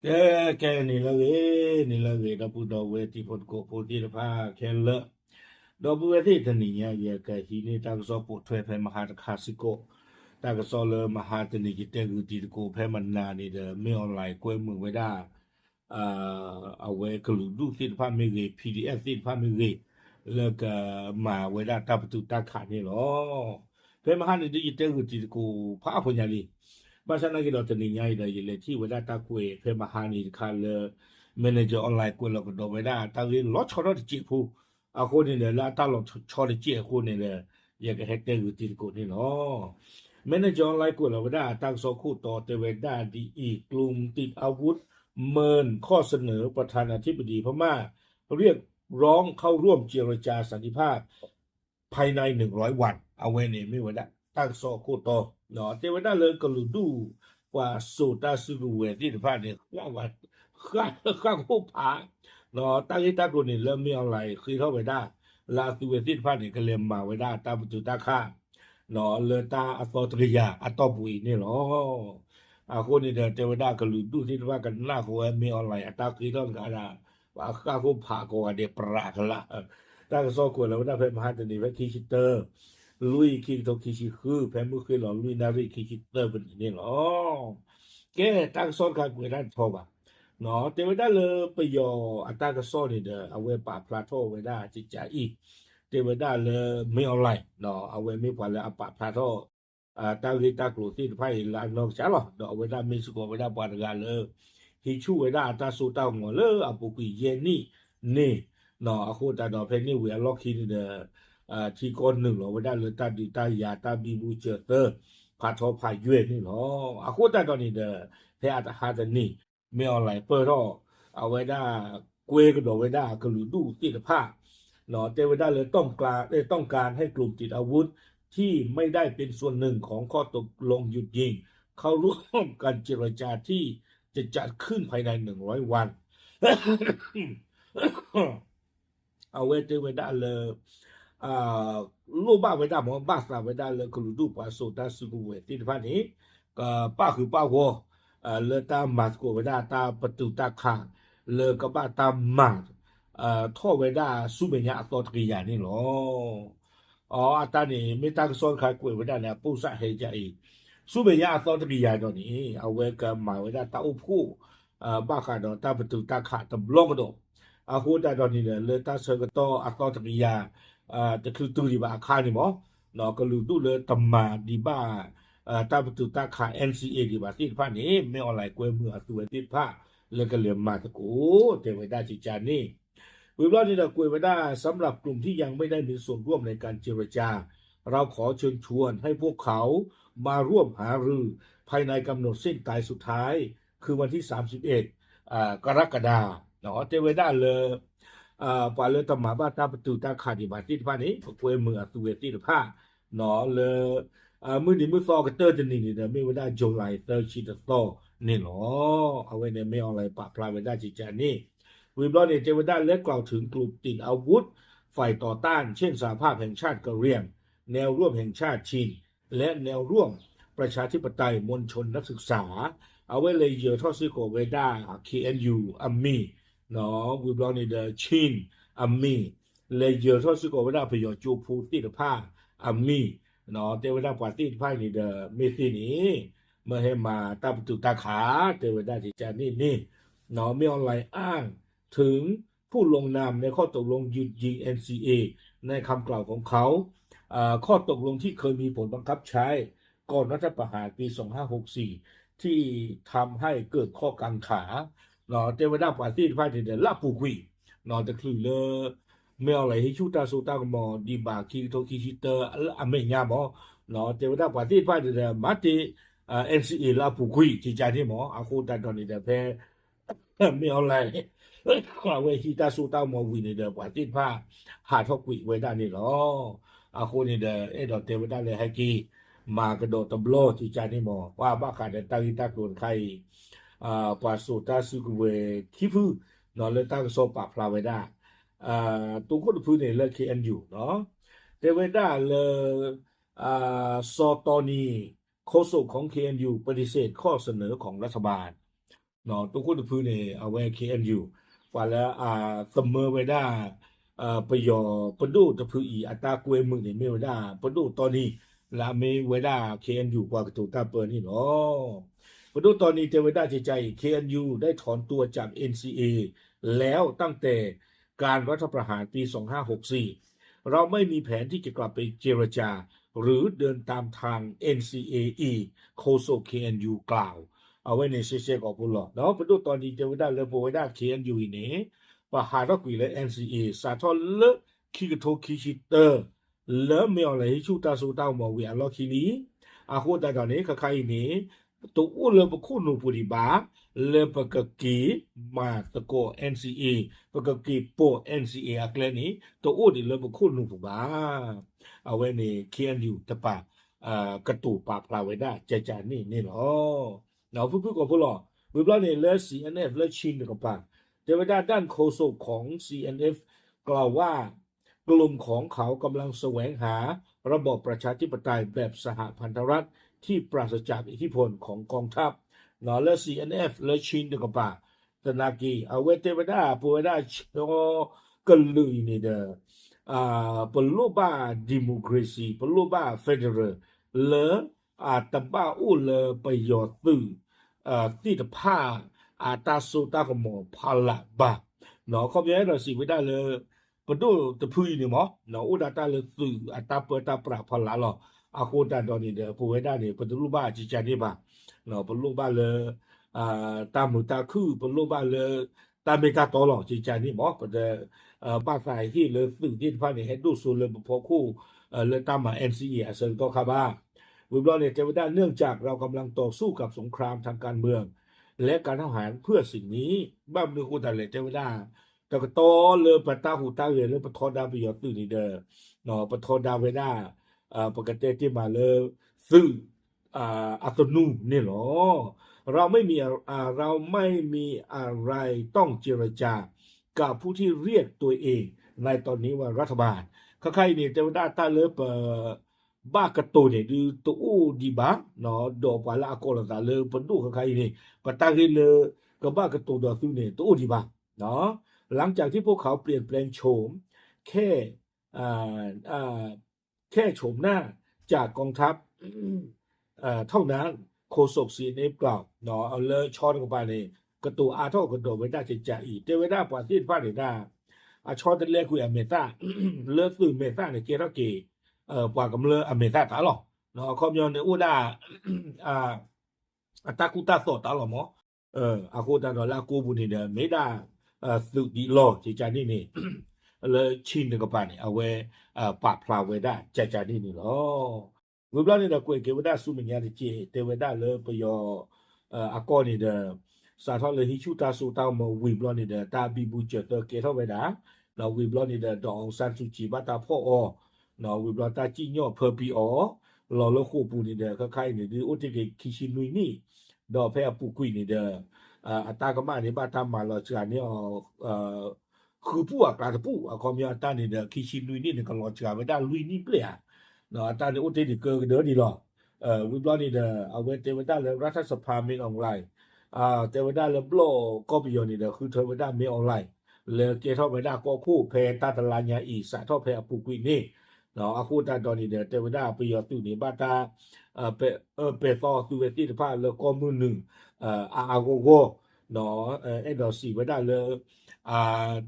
ကဲ ကဲ နံၤလၢအဂ့ၤ, နံၤလၢအဂ့ၤ ဒီပုၢ်ဒီဝဲၢ်တံၤဖိသကိးဖိသ့ၣ်တဖၣ်ခဲလၢာ်, ဒီပုၢ်ဝဲၢ်သ့ၣ် တနံၤညါ ယကဟံးန့ၢ်တၢ်ကစီၣ်ပိာ်ထွဲဖဲမဟါတခါစ့ၢ်ကီး, တၢ်ကစီၣ်လၢမဟါတနံၤ ယတဲဂုာ်တံၤသကိးဖဲမနၤန့ၣ်ဒီး မင်းအောင်လှိုင် ကွဲမုာ်ဝဲဒၣ် အဝဲကလုာ်ဒူၣ်သ့ၣ်တဖၣ်မ့ၢ်ဂ့ၤ, PDF သ့ၣ်တဖၣ်မ့ၢ်ဂ့ၤ, လၢကမၤဝဲဒၣ်တၢ်ပတုာ်တၢ်ခးန့ၣ်လီၤ. ဖဲမဟါန့ၣ်ဒ်ယတဲဂုာ်တံၤသကိးဖးအါဖိညါလံ, ဘၣ်ဆၣ်နာ်က့ဒီးတနံၤညါအံၤဒီး ယလဲၤထံၣ်ဝဲဒၣ်တၢ်ကွဲးဖဲမဟါန့ၣ်တခါလၢ Manager Online ကွဲးလီၤကဒီးဝဲဒၣ်တၢ်ဂ့ၢ်လီၤဆီထီၣ်တစဲးဖိ, အဃိန့ၣ်ဒီး လၢအတၢ်လီၤဆီတစဲးအဃိန့ၣ်ဒီး ယကဟဲတဲဂုာ်တံၤသကိးန့ၣ်လီၤ. Manager Online ကွဲးလီၤဝဲဒၣ်တၢ်ကစီၣ်ခိၣ်တီတဲဝဲဒၣ်ဒ်အံၤ, กลุ่มติดอาวุธเมินข้อเสนอประธานาธิบดีพม่า เรียกร้องเข้าร่วมเจรจาสันติภาพภายในหนึ่งร้อยวัน အဝဲန့ၣ်မ့ၢ်ဝဲဒၣ်တၢ်ကစီၣ်ခိၣ်တီ, တဲဝဲဒၣ်လၢကလုာ်ဒူၣ် ပှၤစိာ်တၢ်စုကဝဲၤသ့ၣ်တဖၣ်န့ၣ် ဃၣ်ခိၣ်ဖး တၢ်ဂ့ၢ်တၢ်ကျိၤန့ၣ် လၢ မင်းအောင်လှိုင် ဃ့ထီၣ်ဝဲဒၣ် လၢအသုဝဲသ့ၣ်တဖၣ်န့ၣ် ကလဲၤမၤဝဲဒၣ်တၢ်ပတုာ်တၢ်ခး လၢတၢ်အသီတကယၤအတီၢ်ပူၤအံၤန့ၣ်လီၤ. အဃိန့ၣ်ဒီး တဲဝဲဒၣ်ကလုာ်ဒူၣ်သ့ၣ်တဖၣ်ကနၣ်ဃီဝဲ မင်းအောင်လှိုင် အတၢ်ဃ့ထီၣ်တဂၤဒၣ် ပှၤဃၣ်ခိၣ်ဖးကိးဂၤဒဲး ပြးကလး တၢ်ကစီၣ်ကွဲးလီၤဝဲဒၣ်ဖဲမဟါတနံၤ ဖဲခံဆံတၢ လွံၢ် ခံကထိခံဆံဃု ဖဲမုၢ်ဃ့ၢ်လီၤလွံၢ်နၣ်ရံၣ်ခံဆံသၢမံးနံးန့ၣ်လီၤ. ကဲ တၢ်ကစီၣ်တခါကွဲးဒၣ်တထီဘၣ်, တဲဝဲဒၣ်လၢပယီၤအတၢ်ကစီၣ်န့ၣ်ဒီး အဝဲပာ်ဖျါထီၣ်ဝဲဒၣ်ကကးအံၤ, တဲဝဲဒၣ်လၢ မင်းအောင်လှိုင် အဝဲမ့ၢ်ပှၤလၢအပာ်ဖျါထီၣ် တၢ်ဂ့ၢ်တၢ်ကျိၤသ့ၣ်တဖၣ်အံၤလၢအနီၢ်ကစၢ်လီၤ. ဒီးအဝဲဒၣ်မ့ၢ်စ့ၢ်ကီးဝဲဒၣ်ပှၤတဂၤလၢ ဟံးဆူၣ်ဝဲဒၣ်အတၢ်စိတၢ်ကမီၤလၢအပူၤကွံာ်ယဲၢ်နံၣ်န့ၣ်, အဃိသတးဒီးဖဲန့ၣ်ဝံၤအလီၢ်ခံန့ၣ်ဒီး ထံကီၢ်နုာ်လီၤဝဲဒၣ်လၢတၢ်ဒုးတၢ်ယၤတၢ်ဘံဘူစၢၤသၢ ဖးထီဖးယွဲၢ်န့ၣ်လီၤ. အဃိသတးဒီးန့ၣ်ဒီး ဖဲအတဟါတနံၤ မင်းအောင်လှိုင် ပၢၢ်ထီၣ် အဝဲဒၣ်ကွဲကဒီးဝဲဒၣ်ကလုာ်ဒူၣ်သ့ၣ်တဖၣ် တဲဝဲဒၣ်လၢ ต้องการ เอ่อ ต้องการให้กลุ่มติดอาวุธที่ไม่ได้เป็นส่วนหนึ่งของข้อตกลงหยุดยิง เข้าร่วมการเจรจาที่จะจัดขึ้นภายในหนึ่งร้อยวัน အဝဲတဲဝဲဒၣ်လၢ လိၣ်ဘၣ်ဝဲဒၣ်မ့ၢ် ဘၣ်သးဝဲဒၣ်လၢကလုာ်ဒူၣ်ပှၤစိာ်တၢ်စုကဝဲၤသ့ၣ်တဖၣ်န့ၣ် ကပၣ်ဃုာ်ပၣ်ဂီၢ် လၢတၢ်မၤသကိးဝဲဒၣ်တၢ်ပတုာ်တၢ်ခး လၢကဘၣ်တၢ်မၤထီၣ်ဝဲဒၣ်ဆူမဲာ်ညါအသီတကယၤန့ၣ်လီၤ. အတၢ်န့ၣ် မ့ၢ်တၢ်ကစီၣ်တခါကွဲးဝဲဒၣ်န့ၣ် အပိၢ်စၣ်ဟဲကါအံၤ ဆူမဲာ်ညါအသီတကယၤဒီးန့ၣ် အဝဲကမၤဝဲဒၣ်တၢ်အိၣ်ဖှိၣ် ဘၣ်ဃးဒီးတၢ်ပတုာ်တၢ်ခးတဘျီကဒီး, အဃိသတးဒီးန့ၣ်ဒီး လၢတၢ်ဆၢကတီၢ်အသီတကယၤ တချုးတုၤဒံးဘၣ်အခါန့ၣ်မ့ၢ် ကလုာ်ဒူၣ်လၢတမၤဒံးဘၣ် တၢ်ပတုာ်တၢ်ခး NCA ဒံးဘၣ်သ့ၣ်တဖၣ်န့ၣ် မင်းအောင်လှိုင် ကွဲမုာ်အသုဝဲသ့ၣ်တဖၣ် လၢကလဲၤမၤသကိး တဲဝဲဒၣ်ကကးန့ၣ်, ဝံၤဘျီန့ၣ်ဒီးကွဲးဝဲဒၣ် สำหรับกลุ่มที่ยังไม่ได้มีส่วนร่วมในการเจรจา เราขอเชิญชวนให้พวกเขามาร่วมหารือภายในกำหนดเส้นตายสุดท้าย คือวันที่สามสิบเอ็ด กรกฎาคม တဲဝဲဒၣ်လၢ ပှၤလၢတမၤဘၣ်တၢ်ပတုာ်တၢ်ခးဒံးဘၣ်သ့ၣ်တဖၣ်န့ၣ် ပကွဲမုာ်အသုဝဲသ့ၣ်တဖၣ် လၢ မုၢ်နံၤမုၢ်သီကတၢၢ်တနံၤန့ၣ်ဒီး မ့ၢ်ဝဲဒၣ် July သၢဆံတသီန့ၣ်လီၤ. အဝဲန့ၣ် မင်းအောင်လှိုင် ပာ်ဖျါဝဲဒၣ်ကကးန့ၣ်, ဝံၤဘျီန့ၣ် တဲဝဲဒၣ်လၢ กล่าวถึงกลุ่มติดอาวุธฝ่ายต่อต้าน เช่น สหภาพแห่งชาติกะเหรี่ยง แนวร่วมแห่งชาติชิน และแนวร่วมประชาธิปไตยมวลชนนักศึกษา အဝဲလဲၤယၢၤထီၣ်စ့ၢ်ကီးဝဲဒၣ် KNU အမံၤ ဝံၤဘျီန့ၣ်ဒီး Chin အမံၤ လဲၤယၢၤထီၣ်စ့ၢ်ကီးဝဲဒၣ်ပယီၤကၠိဖိသ့ၣ်တဖၣ်အမံၤ, တဲဝဲဒၣ်ပှၤသ့ၣ်တဖၣ်အံၤန့ၣ်ဒီး မ့ၢ်သ့န့ၣ် မ့ၢ်ဟဲမၤတၢ်ပတုာ်တၢ်ခး တဲဝဲဒၣ်ကကးန့ၣ်န့ၣ်, မင်းအောင်လှိုင် อ้างถึงผู้ลงนามในข้อตกลงหยุดยิง เอ็นซีเอ ในคำกล่าวของเขา ข้อตกลงที่เคยมีผลบังคับใช้ ก่อนรัฐประหารปี สองห้าหกสี่ ที่ทำให้เกิดข้อกังขา တဲဝဲဒၣ်ပှၤသ့ၣ်တဖၣ်န့ၣ်ဒီး လၢအပူၤကွံာ် တချုးလၢ မ့ၢ်အီၤလဲၤဟံးဆူၣ်တၢ်စိတၢ်ကမီၤဒံးဘၣ် ခံကထိခံဆံတၢအမဲာ်ညါမ့ၢ် တဲဝဲဒၣ်ပှၤသ့ၣ်တဖၣ်န့ၣ်ဒီး မၤတ့ၢ် NCA လၢအပူၤကွံာ် ကကးန့ၣ်မ့ၢ် အဃိသတးဒီးန့ၣ်ဒီး ဖဲ မ့ၢ်အီၤလဲၤ အဝဲဟံးတၢ်စိတၢ်ကမီၤဝံၤန့ၣ်ဒီး ပှၤသ့ၣ်တဖၣ် ဟးထီၣ်ကွံာ်ဝဲဒၣ်န့ၣ်လီၤ. အဃိန့ၣ်ဒီး အဲၣ်ဒိးတဲဝဲဒၣ်လၢဟဲက့ၤ မၤကဒီးတဘျီ ကကးန့ၣ်မ့ၢ် ပှၤဘၣ်ဃးဒီးတၢ်ဂ့ၢ်တၢ်ကျိၤတခါအံၤ ပှၤစိာ်တၢ်စုကဝဲၤခံဖု လၢတၢ်ကစီၣ်ပာ်ဖျါဝဲဒၣ် တိခိၣ်တဖုန့ၣ်လၢ KNU တဲဝဲဒၣ်လၢ စီၤတီနံၤ โฆษกของ เคเอ็นยู ปฏิเสธข้อเสนอของรัฐบาล သုးခိၣ်တဖုန့ၣ် အဝဲ K N U ပှၤလၢအသမၢဝဲဒၣ် ပယီၤပဒိၣ်တဖုအံၤ အတၢ်ကွဲမုာ်န့ၣ် မ့ၢ်ဝဲဒၣ်ပဒိၣ်တီနံၤ လၢအမ့ၢ်ဝဲဒၣ် K N U ပှၤကတိၤတၢ်ပၢန့ၣ်လီၤ. ပဒိၣ်တီနံၤတဲဝဲဒၣ်ကကါအံၤ K N U ได้ถอนตัวจาก N C A แล้วตั้งแต่ การรัฐประหารปี สองห้าหกสี่ เราไม่มีแผนที่จะกลับไปเจรจา หรือเดินตามทาง เอ็นซีเอ อีก โฆษก เคเอ็นยู กล่าว အဝဲန့ၣ် ရှဲရှဲကိာ်ဖိလီၤ. ဒီးပဒိၣ်တီနံၤတဲဝဲဒၣ်လၢပဝဲဒၣ် K N U အံၤန့ၣ် ပဟးထီၣ်ကွံာ်လၢ N C A စးထီၣ်လၢ ခံကထိခံဆံတၢ လၢမ့ၢ်အီၤလဲၤ ဟံးဆူၣ်တၢ်စိတၢ်ကမီၤဝံၤအလီၢ်ခံလံ. အဃိသတးဒီးန့ၣ် ခဲခါအံၤန့ၣ် တအိၣ်လၢပခိၣ်နူာ်ပူၤဒံးဘၣ် လၢပကက့ၤမၤသကိး N C A ပကက့ၤပိာ် N C A အကျဲန့ၣ် တအိၣ်ဒံးလၢပခိၣ်နူာ်ပူၤဘၣ်. အဝဲန့ၣ် K N U တပၤ ကတိၤပာ်ဖျါဝဲဒၣ်ကကါန့ၣ်န့ၣ်လီၤ. ဖုဖုကိာ်ဖိလီၤ. ဝံၤဘျီန့ၣ်လၢ C N F လၢ Chin တကပၤ တဲဝဲဒၣ် ด้านโฆษกของ ซีเอ็นเอฟ กล่าวว่า กลุ่มของเขากำลังแสวงหาระบอบประชาธิปไตยแบบสหพันธรัฐที่ปราศจากอิทธิพลของกองทัพ လၢ C N F လၢ Chin တကပၤ သနာ်က့ အဝဲတဲဝဲဒၣ် ပဝဲဒၣ်ဆီကလုာ်အံၤန့ၣ်ဒီး ပလိၣ်ဘၣ် democracy ပလိၣ်ဘၣ် federal လၢ အတဘၣ်အိၣ်လၢပယီၤသုး သ့ၣ်တဖၣ် အတၢ်စိတၢ်ကမီၤဖီလာ်ဘၣ်. ခီပညီအဲၣ်ဒိးစံးဝဲဒၣ်လၢ ပဒိၣ်တဖုအံၤန့ၣ်မ့ၢ် အိၣ်ဒၣ်တၢ်လၢသုးအတၢ်ပၢတၢ်ပြးဖီလာ်လီၤ. အဃိသတးဒီးန့ၣ်ဒီး ပဝဲဒၣ်န့ၣ် ပတလိၣ်ဘၣ်ကကါန့ၣ်ဘၣ်. ပလိၣ်ဘၣ်လၢ တၢ်မုာ်တၢ်ခုၣ် ပလိၣ်ဘၣ်လၢ တၢ်မ့ၢ်တၢ်တီလီၤ ကကါန့ၣ်မ့ၢ် ပတ ဘၣ်သးဟ့ၣ်လၢသုးသ့ၣ်တဖၣ်န့ၣ် ဟဲဒိၣ်စိလၢပဖီခိၣ် လၢတၢ်မၤ N C A အဆၢကတီၢ်ခါဘၣ်. ဝံၤဘျီန့ၣ် တဲဝဲဒၣ် เนื่องจากเรากำลังต่อสู้กับสงครามทางการเมือง และการทหารเพื่อสิ่งนี้ ဘၣ်မနုၤအဃိသတးလဲၣ် တဲဝဲဒၣ် တကတီၢ်လၢပတၢ်ဟူးတၢ်ဂဲၤလၢပထီဒါပယီၤသုးန့ၣ်ဒီး ပထီဒါဝဲဒၣ် ပကတဲတ့ၢ်မးလၢ သုး အသနူန့ၣ်လီၤ. เราไม่มีอะ- อ่า เราไม่มีอะไรต้องเจรจากั กับผู้ที่เรียกตัวเอง ในตอนนี้ว่ารัฐบาล ခဲခါအံၤန့ၣ် တဲဝဲဒၣ်တၢ်လၢပ ဘၣ်ကတိၤန့ၣ် ဒုးတအိၣ်ဒံးဘၣ်, ဒီးပှၤလၢအကိးလိာ်သးလၢပဒိၣ်ခဲခါအံၤန့ၣ် ပတၢ်ဂ့ၢ်လၢ ကဘၣ်ကတိၤဒီးသုန့ၣ် တအိၣ်ဒံးဘၣ်. หลังจากที่พวกเขาเปลี่ยนแปลงโฉม แค่ อ่า อ่า แค่โฉมหน้าจากกองทัพ เท่านั้น โฆษก ซีเอ็นเอฟ กล่าว လၢဆီတကပၤန့ၣ် ကတိၤအါထီၣ်ကဒီးဝဲဒၣ်ကကါအံၤ တဲဝဲဒၣ်ပှၤသ့ၣ်တဖၣ်န့ၣ်ဒၣ် အဆီတလဲကွံာ်အမဲာ်သၣ် လၢသုးမဲာ်သၣ်န့ၣ် ကဲထီၣ်က့ၤ ပှၤကမျၢၢ်အမဲာ်သၣ်တၢ်လီၤ. အခီပညီန့ၣ်အိၣ်ဒၣ် အတၢ်ကူတၢ်သိးတၢ်လီၤမး. အဃိသတးဒီးလၢအကိးပူၤန့ၣ်ဒီး မ့ၢ်ဒၣ် သုးဒံးလီၢ် ကကါန့ၣ်န့ၣ် လၢဆီတကပၤန့ၣ် အဝဲ ပာ်ဖျါဝဲဒၣ်ကကါန့ၣ်န့ၣ်လီၤ. ဝံၤဘျီန့ၣ်ဒီး ကွဲးက့ၤဝဲဒၣ်ဆူမဲာ်ညါတက့ၢ် တဲဝဲဒၣ်လၢပယီၤ အကီၢ်န့ၣ်ဒီး စးထီၣ်လၢဟံးဆူၣ်တၢ်စိတၢ်ကမီၤဝံၤဘျီန့ၣ်ဒီး တၢ်ဘံဘူစၢၤသၢကဲထီၣ်ဝဲဒၣ်, ဒီးဝံၤဘျီန့ၣ်ဒီး ဒေါ်အောင်ဆန်းစုကြည် ဘၣ်တၢ်ဖီၣ်အီၤ, ဝံၤဘျီတၢ်စံၣ်ညီၣ်ဖၢပံအီၤ လီၤလၢဃိာ်ပူၤန့ၣ်ဒီး ခဲခါအံၤန့ၣ် ဒုးအိၣ်တ့ၢ်က့ၤခံဆံနွံနံၣ်, ဒီးဖဲအပူၤကွံာ်န့ၣ်ဒီး အတၢ်ကမၣ်န့ၣ် ဘၣ်တၢ်မၤလီၤစှၤန့ၢ်အီၤ ဃုပူၣ်အကျါတပူၣ် အခီပညီအတၢ်န့ၣ်ဒီး ခံဆံနွံနံၣ်န့ၣ် ကလီၤစှၤဝဲဒၣ်လွံၢ်နံၣ်ဘျဲၣ်ဧါ, အတၢ်န့ၣ်အိၣ်တ့ၢ်ဒံးကၢကဒၢဒံးလီၤ. ဝံၤဘျီန့ၣ်ဒီး အဝဲတဲဝဲဒၣ်လၢ รัฐสภา မ့ၢ် online တဲဝဲဒၣ်လၢဘျီၣ်ကီၢ်ပယီၤန့ၣ်ဒီး ဃုထၢဝဲဒၣ်မ့ၢ် online လၢကဲထီၣ်ဝဲဒၣ်ကီၢ်ခိၣ်ဖဲတၢ်တလါညါအံၤ စးထီၣ်ဖဲအပူၤကွံာ်န့ၣ်, အဃိသတးဒီးန့ၣ်ဒီး တဲဝဲဒၣ်ပယီၤသုးန့ၣ် ဘၣ်တၢ် ပဲာ်အၢပဲာ်သီသုဝဲသ့ၣ်တဖၣ်လၢကီၢ်မုၢ်နုာ် အါအါဂီၢ်ဂီၢ်, အဲၣ်ဒိးစံးဝဲဒၣ်လၢ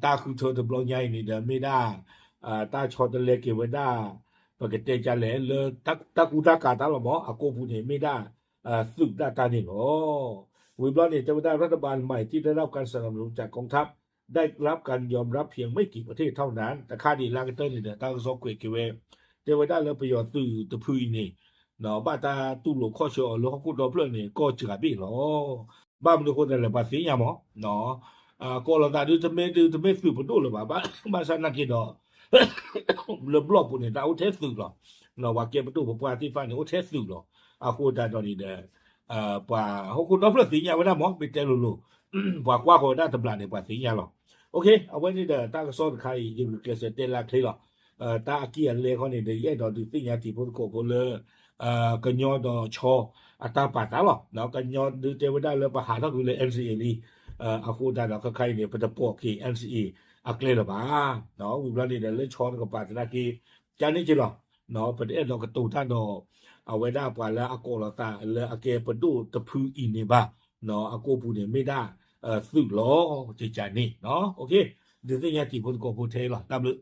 တၢ်ဃုထၢတဘျီညါအံၤန့ၣ်ဒီး မ့ၢ်ဒၣ် တၢ်ဆီတလဲက့ၤဝဲဒၣ် ပကတဲဒ်လဲၣ် လၢတၢ်ကူတၢ်ကၤတၢ်လီၤမး အကိာ်ပူၤန့ၣ် မ့ၢ်ဒၣ် သုးဒၣ်တၢ်န့ၣ်လီၤ. ဝံၤဘျီန့ၣ် တဲဝဲဒၣ် รัฐบาลใหม่ที่ได้รับการสนับสนุนจากกองทัพ ได้รับการยอมรับเพียงไม่กี่ประเทศเท่านั้น တခါဒံးလၢကတၢၢ်န့ၣ်ဒီး တၢ်ကစီၣ်ကွဲးက့ၤဝဲ တဲဝဲဒၣ်လၢပယီၤသုးတဖုအံၤန့ၣ် ဘၣ်တၢ်တူၢ်လိာ်ခီၣ်ဆၢအီၤလၢဟီၣ်ခိၣ်ဒီဖျၢၣ်န့ၣ် ကီၢ်စှၤဘ့ၣ်လီၤ. ဘၣ်မနုၤအဃိသတးလဲၣ် ပှၤသ့ၣ်ညါမး ကိးလီၤသးဒုးတမ့ၢ်ဒုးတမ့ၢ်သုးပဒိၣ်လၢၤဘၣ်, ဘၣ်ဆၣ်နာ်က့ဒီး လၢဘျီၣ်ပူၤန့ၣ် တၢ်အိၣ်ထဲသုးလီၤ. ပှၤကဲပဒိၣ်ပပှၢ်သ့ၣ်တဖၣ်န့ၣ် အိၣ်ထဲသုးလီၤ. အဃိသတးဒီးန့ၣ်ဒီး ပှၤဟီၣ်ခိၣ်ဒီဖျၢၣ်သ့ၣ်ညါဝဲဒၣ်မး မ့ၢ်တဲလိၤလိၤ ပှၤကွၢ်ဃီၤဝဲဒၣ်တဘျီန့ၣ် ပှၤသ့ၣ်ညါလီၤ. အဝဲန့ၣ်ဒီး တၢ်ကစီၣ်တခါအံၤ ယဂုာ်ကျဲးစၢးတဲလၢချ့လီၤ. တၢ်အကံၢ်အလဲခီန့ၣ်ဒီး ယအဲၣ်ဒိးဒုးသ့ၣ်ညါတံၤဖိသကိးဖိလၢ ကညီဒီးခၠီအတၢ်ပာ်သးလီၤ. ကညီဒုးတဲဝဲဒၣ်လၢပဟးထီၣ်ကွံာ်လၢ NCA လံ အဃိသတးဒီး ခဲခါအံၤန့ၣ် ပတပိာ်က့ၤ NCA အကျဲလၢၤဘၣ်. ဝံၤဘျီန့ၣ်ဒီး လၢခၠီတကပၤသနာ်က့ ကန့ၣ်က့လီၤ. ပတအဲၣ်ဒိးကတိၤတၢ်ဒီး အဝဲဒၣ်ပှၤလၢအကိးလီၤသးလၢအကဲပဒိၣ်တဖုအံၤန့ၣ်ဘၣ်. အကိာ်ပူၤန့ၣ်မ့ၢ်ဒၣ် သုးလီၤ ကကန့ၣ်. ဒုးသ့ၣ်ညါတံၤဖိသကိးဖိထဲအံၤလီၤ. တၢ်ဘျုး